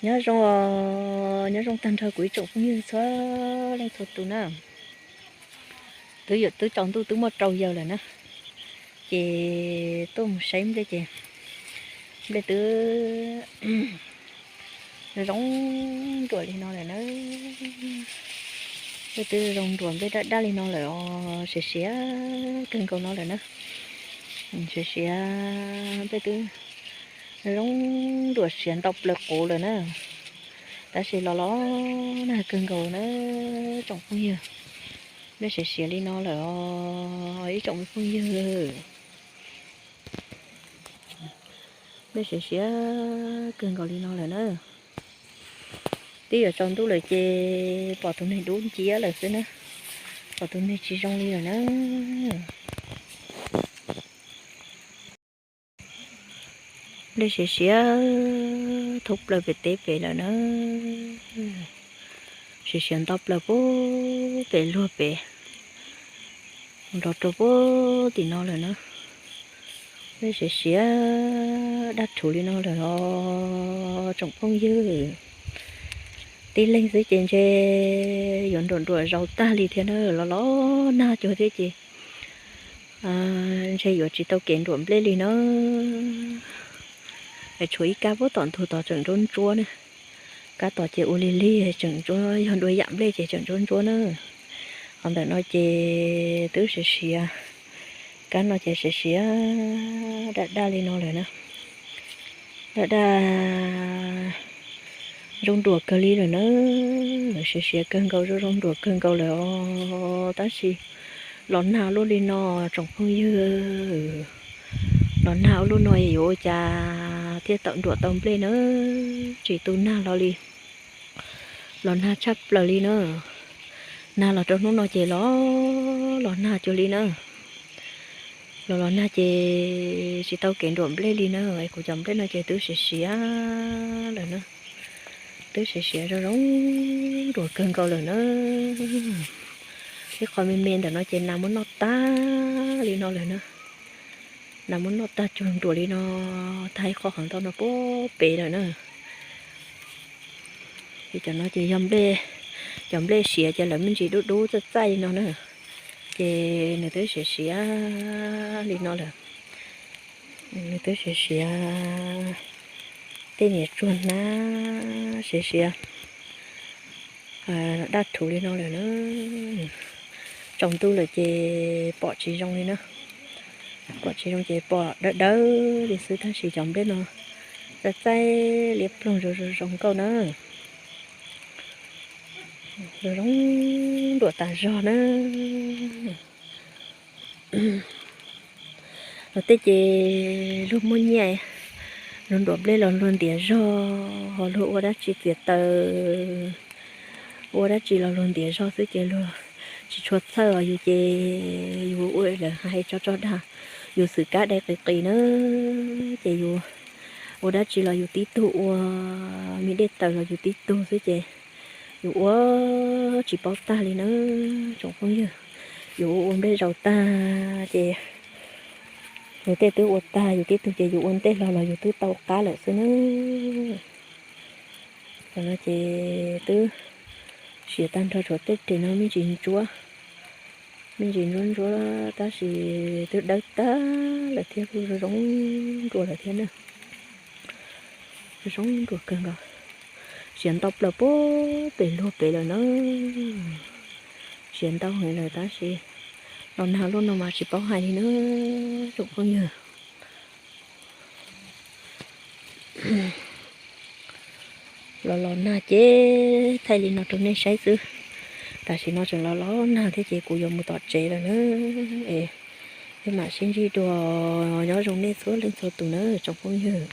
Nyob zoo, nyob zoo tag nrho kuv ib tsoom phooj ywg txhua leej txhua tus na. Twb yuav twb tsaus ntuj twb muaj rau yawg lawm na, ces tuaj mus saib nplej ces nplej twb zoo nruam li no lawm na. Nplej twb zoo nruam nplej daj daj li no lawm os, siav siav kawg nkaus no lawm na. Siav siav nplej twb zoo nruam siav ntau plaws quv lawm na. Tab sis los los nag kawg nkaus na tsoom phooj ywg. Nplej siav siav li no lawm os ib tsoom phooj ywg. Nplej siav siav kawg nkaus li no lawm na. Twb yuav tsaus ntuj lawm ces pom tus neeg dub nciab lawm xwb na, pom tus neeg tsis zoo li lawm na. Nplej siav siav thoob plaws pem teb pem lawm na. Siav siav ntau plaws puag pem luag pem, nrov rau puag tim no lawm na. Nplej siav siav daj rhuv li no lawm os tsoom phooj ywg. Tib leeg xwb ces ntshe yuav nruam nruam zaus tag li thiab na, los los nag cuag thiab ces ntshe yuav tsis tau kev nruam nplej li na. Tshuav ib kab puag tom ntug tod tseem ntsuab ntsuab na. Kab tom ces ua lig lig tseem ntsuab, yog dua yam nplej ces tseem ntsuab ntsuab na. Qhov ntawm no ces twb siav siav, kab no ces siav siav daj daj li no lawm na. Daj daj zoo nruam kawg li lawm na. Siav siav kawg nkaus, zoo zoo nruam kawg nkaus lawm os. Tab sis los nag ua luaj li no tsoom phooj ywg, los nag ua luaj no yuav ua cas thiaj tawm nruam tau nplej na. Tsis tu nag los li, los nag tshaj plaws li na. Nag los rau hnub no ces los los nag cuag li na. Los los nag ces tsis tau kev nruam nplej li na. Kuv cov nplej no ces twb siav siav lawm na. Twb siav siav zoo zoo nruam kawg nkaus lawm na. Ib qho me me ntawm no ces nas muab noj tag li no lawm na. Nas muab noj tag cuag nruam li no, tag ib qho qhov ntau no puag pem lawm na. Ces cov no ces yog nplej, cov nplej siav ces lawv me ntsis dub dub txaij txaij li no na. Ces nws twb siav siav li no lawm. Nws twb siav siav, tej niag tsuag hnab siav siav daj rhuv li no lawm na. Tsaus ntuj lawm ces pom tsis zoo li na. Pom tsis zoo ces pom dawb dawb li xwb, tab sis cov nplej no txaij txaij liab ploog zoo zoo nkauj na. Zoo zoo nruam tas zog na. Luag tej ces luag muaj nyiaj, luag nruam nplej los luag ntiav zog, luag ua dab tsi txiav taws, ua dab tsi los luag ntiav zog xwb ces luag tsis tshua txhawj os. Yus ces yus ua lawv hais tso tso dag, yus xwm kab dai qis qis na, ces yus ua dab tsi los yus tib tug ua, me dej taws los yus tib tug xwb ces yus ua tsis paub tag li na tsoom phooj ywg. Yus ua ua nplej zaus tag ces luag tej twb ua tag, yus tib tug ces yus ua ntej hlo los yus twb tau qab lawm xwb na. Tam no ces twb siav tag nrho, tshuav tej ris no me ntsis ntsuab, me ntsis ntsuab ntsuab tab sis twb dawb tag lawm thiab, kuj zoo zoo nruam lawm thiab na. Zoo zoo nruam kawg nkaus. Siav ntau plaws puag pem luag pem lawm na. Siav ntau heev lawm tab sis los nag luaj no mas tsis paub hais li na tsoom phooj ywg. Los los nag ces thaij li no rau nej saib xwb. Tam sim no tseem los los nag thiab ces kuv yuav mus tom tsev lawm na. Es peb mam sib ntsib dua, nyob zoo nej txhua leej txhua tus na tsoom phooj ywg.